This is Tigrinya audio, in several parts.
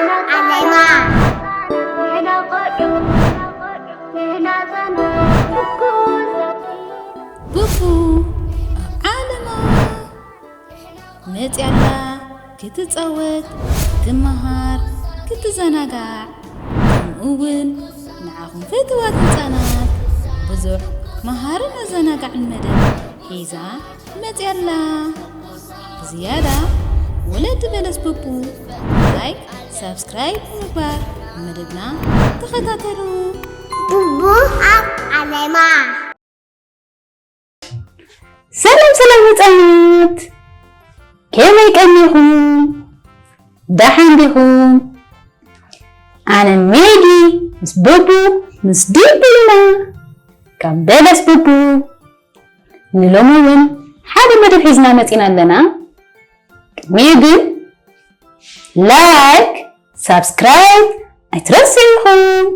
ዓለማ። ቡቡ ኣብ ዓለማ መፅያላ ክትፃወት፣ ክትመሃር፣ ክትዘናጋዕ፣ ከምኡ እውን ንዓኹም ፍትዋት ህፃናት ብዙሕ መሃርን ኣዘናጋዕን መደብ ሒዛ መፅያላ። ብዝያዳ ወለዲ በለስ ቡቡ ላይክ፣ ሳብስክራይብ ብምግባር መደብና ተኸታተሉ። ቡቡ ኣብ ዓለማ። ሰላም ሰላም ህፃናት፣ ከመይ ቀኒኹም? ደሓን ዲኹም? ኣነ ሜጊ ምስ ቡቡ ምስ ዲቡ ኢና ካብ በለስ ቡቡ። ንሎሚ እውን ሓደ መደብ ሒዝና መፂና ኣለና። ቅድሚኡ ግን ላይክ፣ ሳብስክራይብ ኣይትረስዑ ኢኹም።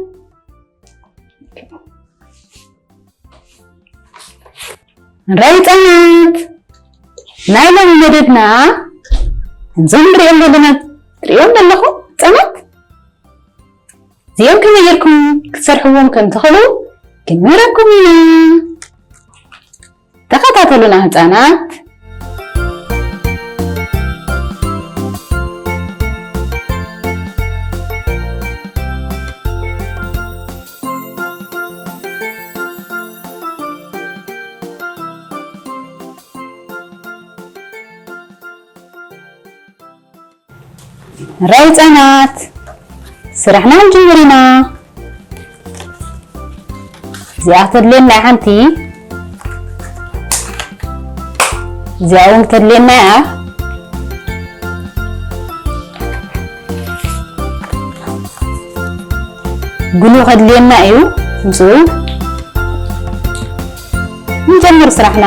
ንራይ ህፃናት፣ ናይ ሎሚ መደብና ከምዞም ንሪኦም ዘለና ትሪኦም ኣለኹም ህፃናት። እዚኦም ከመይ ጌርኩም ክትሰርሕዎም ከም ትኽእሉ ክንምህረኩም ኢና። ተኸታተሉና ህፃናት። ራይ ህፃናት፣ ስራሕና ክንጅምር ኢና። እዚኣ ተድልየና እያ ሓንቲ፣ እዚኣ እውን ተድልየና እያ። ግሉ ከድልየና እዩ። ምስኡ ንጀምር ስራሕና።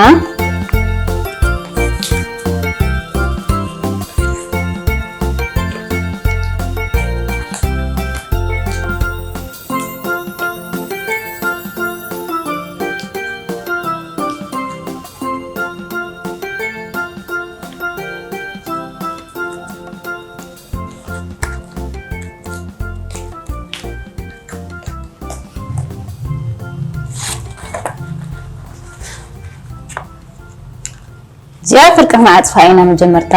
እዚኣ ፍርቂ ክንዓፅፋ ኢና። መጀመርታ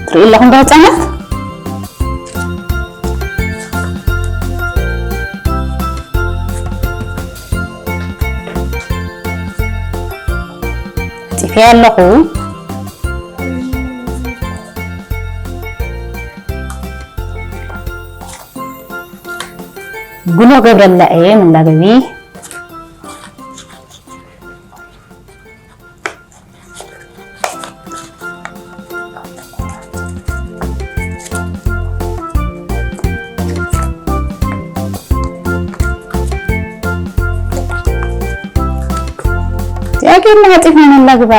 ትርኢ ኣለኹም ዶ ህፃናት? ዓፂፈያ ኣለኹ። ጉሎ ገብረላ እየ መላገቢ። እዚኣ ጌርና ዓፂፍና ነላግባ።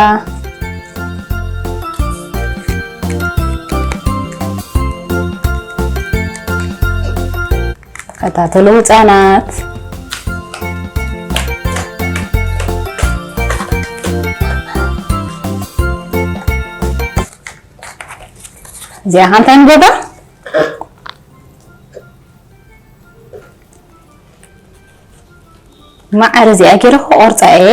ተኸታተሉ ህፃናት። እዚኣ ከ እንታይ ንገብራ? መዓር እዚኣ ገይረ ክቆርፃ እየ።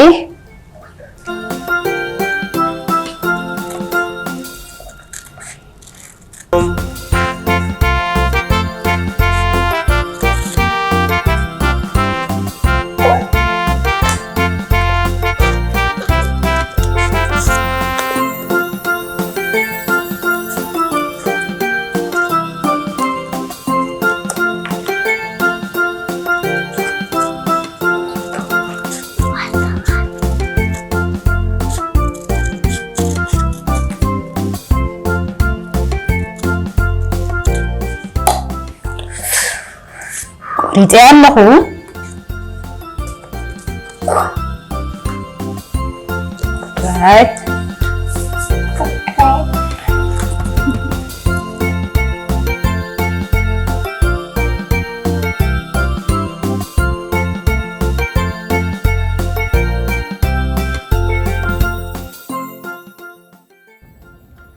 ቆሪፀ ኣለኹ። Right.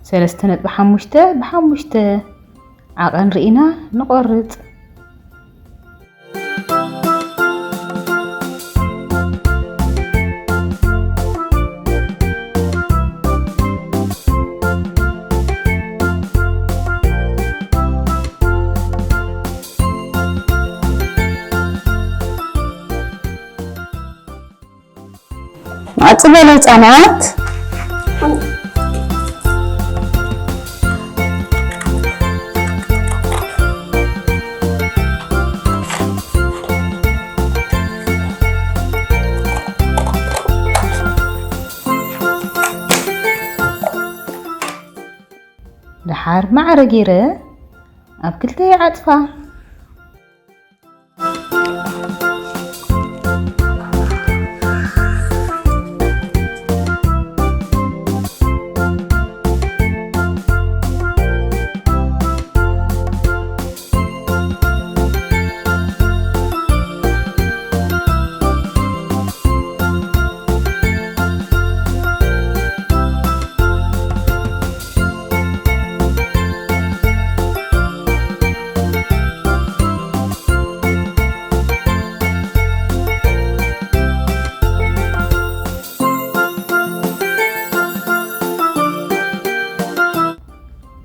ሰለስተ ነጥቢ ሓሙሽተ ብሓሙሽተ። ዓቐን ርኢና ንቖርጽ። ማዕጽ በሉ ህጻናት። ደሓር ማዕረ ገይረ ኣብ ክልተ ይዓጽፋ።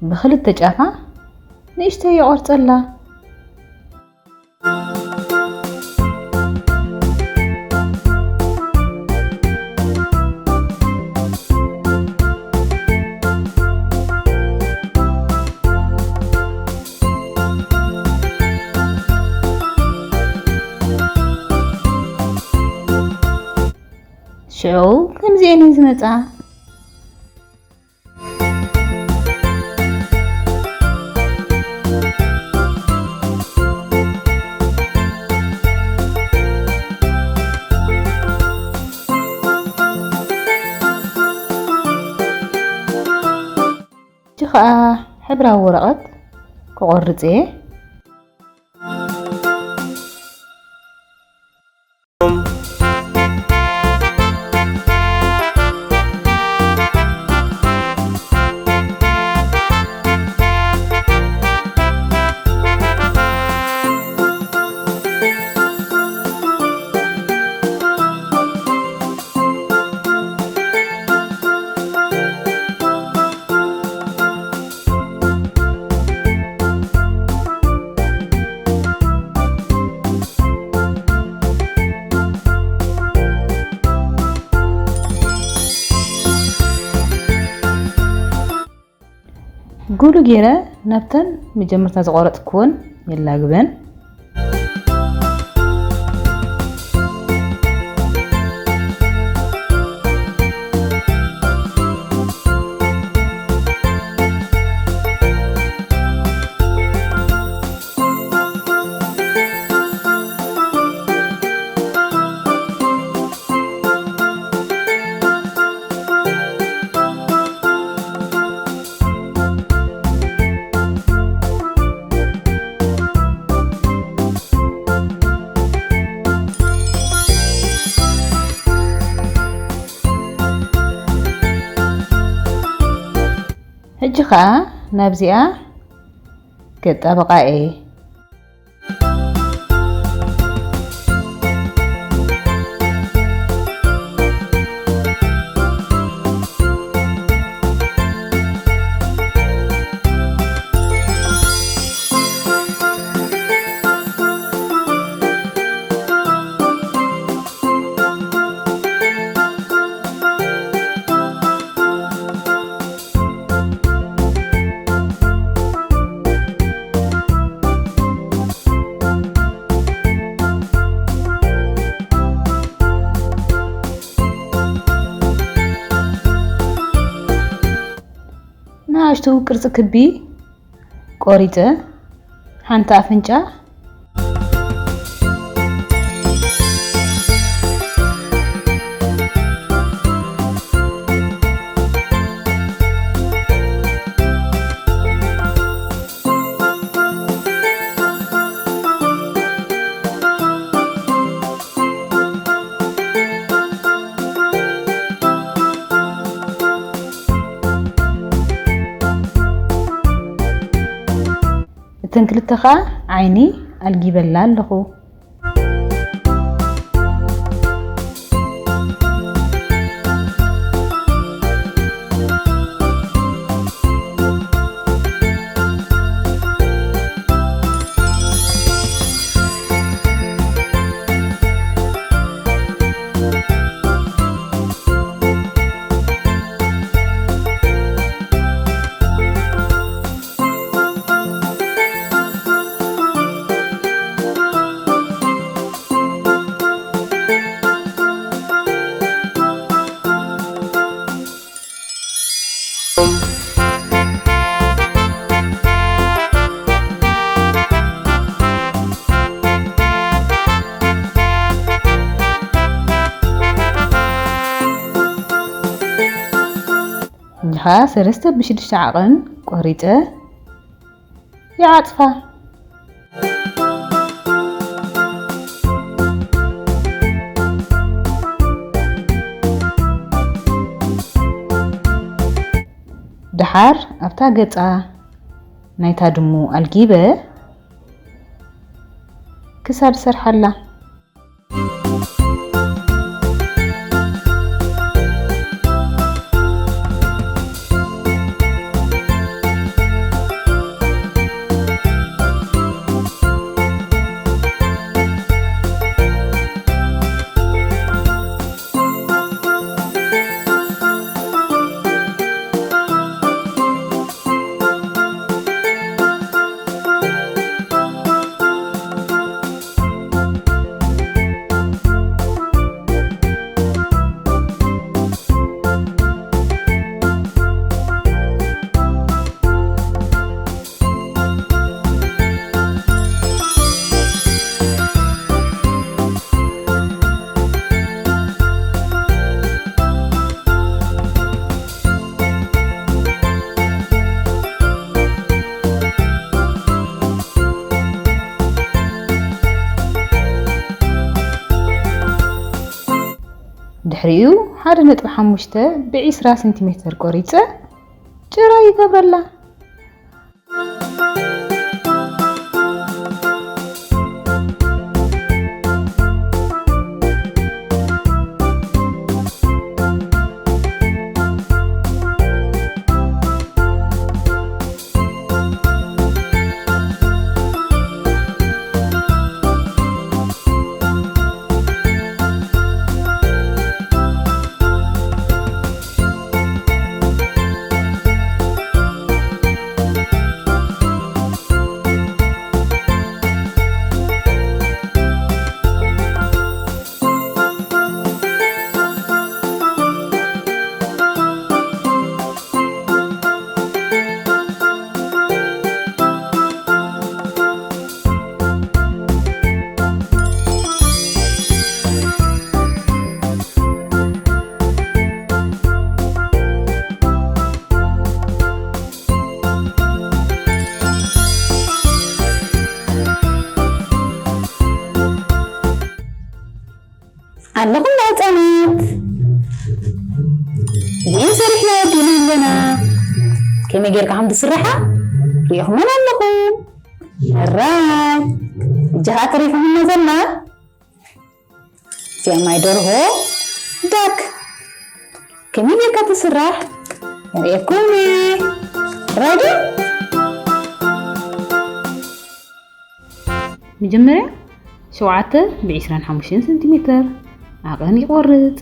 ብኽልተ ጫፋ ንእሽተይ ይቖርጸላ። ሽዑ ከምዚኤን እየን ዝመጻ። ሕጂ ኸኣ ሕብራዊ ወረቐት ክቖርጽ እየ። ጉሉ ገይረ ናብተን መጀመርታ ዝቖረጽኩወን የላግበን። ሕጂ ኸኣ ናብዚኣ ገጣብቓ እየ። ንኣሽቱ ቅርጺ ክቢ ቆሪጸ፣ ሓንቲ ኣፍንጫ። እተን ክልተ ኸኣ ዓይኒ ኣልጊበላ ኣለኹ። እንዲኻ ሰለስተ ብሽዱሽተ ዓቐን ቆሪፀ ይዓፅፋ። ደሓር ኣብታ ገፃ ናይታ ድሙ ኣልጊበ ክሳድ ሰርሓላ። ድሕሪኡ ሓደ ነጥቢ ሓሙሽተ ብዒስራ ሴንቲሜተር ቆሪጸ ጭራ ይገብረላ። ኣለኹም ናይ ህፃናት። እዚኤን ሰሪሕና ወዲእና ኣለና። ከመይ ጌርካ ከም ትስርሓ ሪኢኹመን ኣለኹም። ሕራይ። እጃኻ ተሪፍኹም ዘላ። እዚኣ ማይ ደርሆ ዳክ። ከመይ ጌርካ ትስራሕ? የርእየኩም እየ። ሬዲ? መጀመርያ ሸውዓተ ብዒስራን ሓሙሽተን ሴንቲሜተር ዓቐን ይቆርጽ።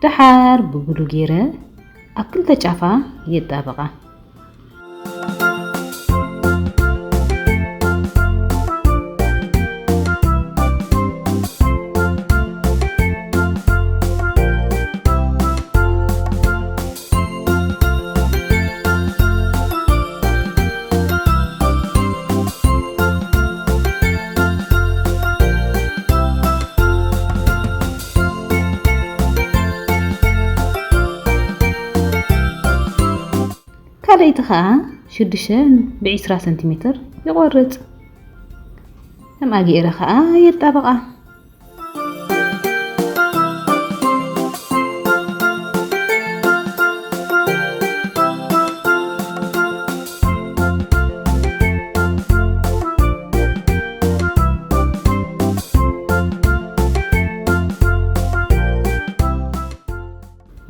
ደሓር ብግዱ ገይረ ኣብ ክልተ ጫፋ የጣብቓ። ካልኣይቲ ኸኣ ሽዱሽተ ብዒስራ ሰንቲሜተር ይቖርጽ። ከም ኣግኤረ ኸኣ የጣብቓ።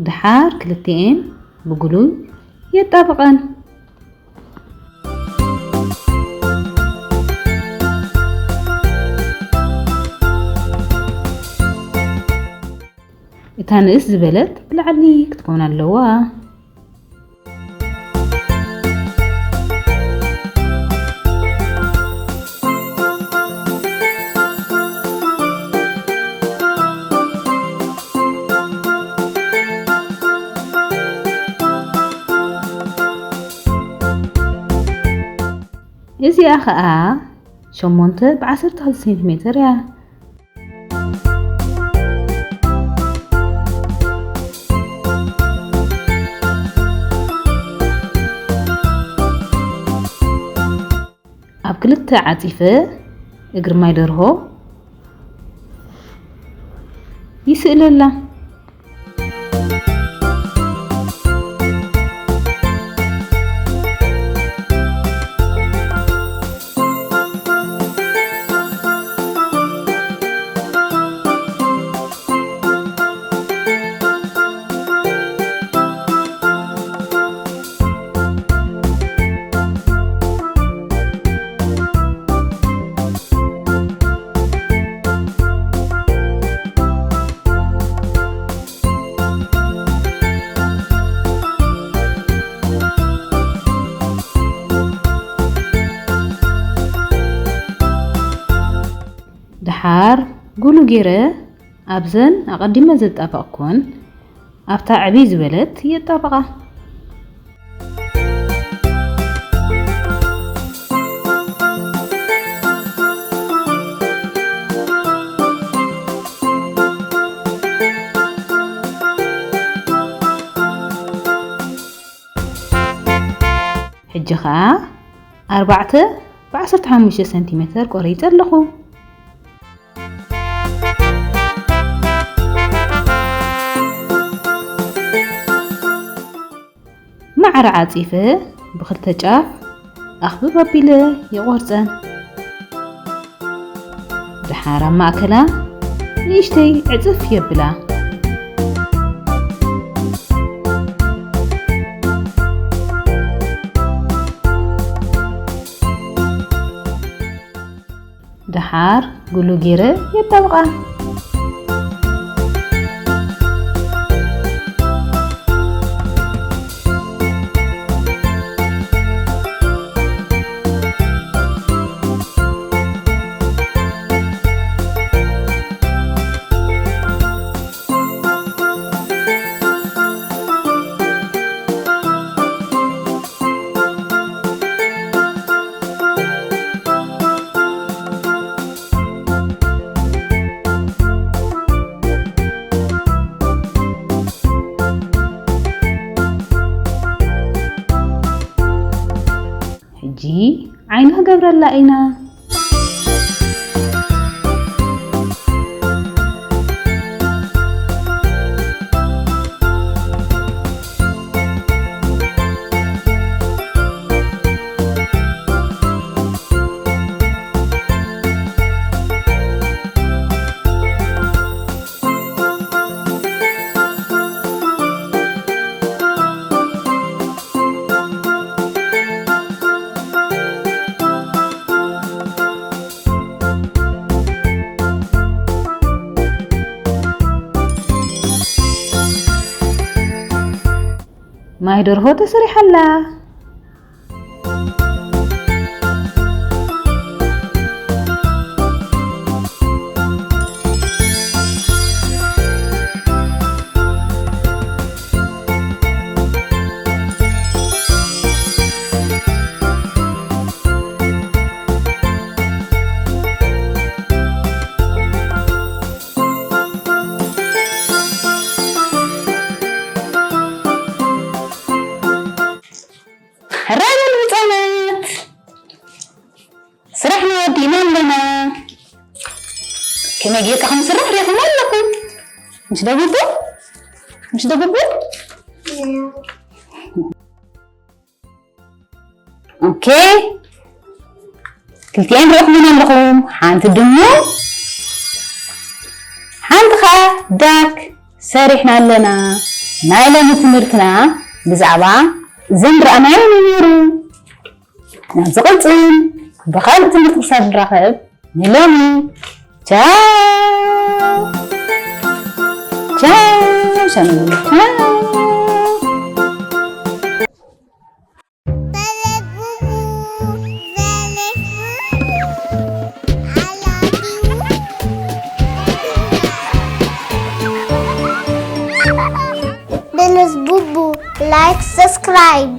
ድሓር ክልቲኤን ብግሉይ የጣብቐን። እታ ንእስ ዝበለት ብላዕሊ ክትኮን ኣለዋ። እዚኣ ኸኣ ሸሞንተ ብዓሰርተ ክልተ ሴንቲሜተር እያ። ኣብ ክልተ ዓጺፈ እግሪ ማይ ደርሆ ይስእለላ። ደሓር ጉሉ ገይረ ኣብዘን ኣቐዲመ ዘጣበቕኩን ኣብታ ዕብይ ዝበለት የጣብቓ። ሕጂ ኸኣ ኣርባዕተ ብዓሰርተ ሓሙሽተ ሰንቲሜተር ቆሪጸ ኣለኹ። ማዕረ ዓጺፈ ብኽልተ ጫፍ ኣኽብብ ኣቢለ ይቖርጸን። ደሓር ኣብ ማእከላ ንእሽተይ ዕጽፍ የብላ። ደሓር ጉሉ ገይረ የጣብቓ። ሕጂ ዓይኒ ክገብረላ ኢና። ማይ ደርሆ ተሰሪሓ ኣላ። ሕራይ በሉ ህጻናት፣ ስራሕና ወዲእና ኣለና። ከመይ ጌርካ ከም ዝስራሕ ሪኢኹም ኣለኹም። ምሽ ደጉቡ? ምሽ ደጉቡ? ኦኬ። ክልቲኤን ሪኢኹመን ኣለኹም። ሓንቲ ድሙ፣ ሓንቲ ኸኣ ዳክ ሰሪሕና ኣለና። ናይ ሎሚ ትምህርትና ብዛዕባ እዘን ዝረኣናዮ እዩ ነይሩ። ናብ ዝቕጽል ብኻልእ ትምህርቲ ክሳብ ንራኸብ ንሎሚ ቻው ቻው ቻው። Belus Bubu, like, subscribe.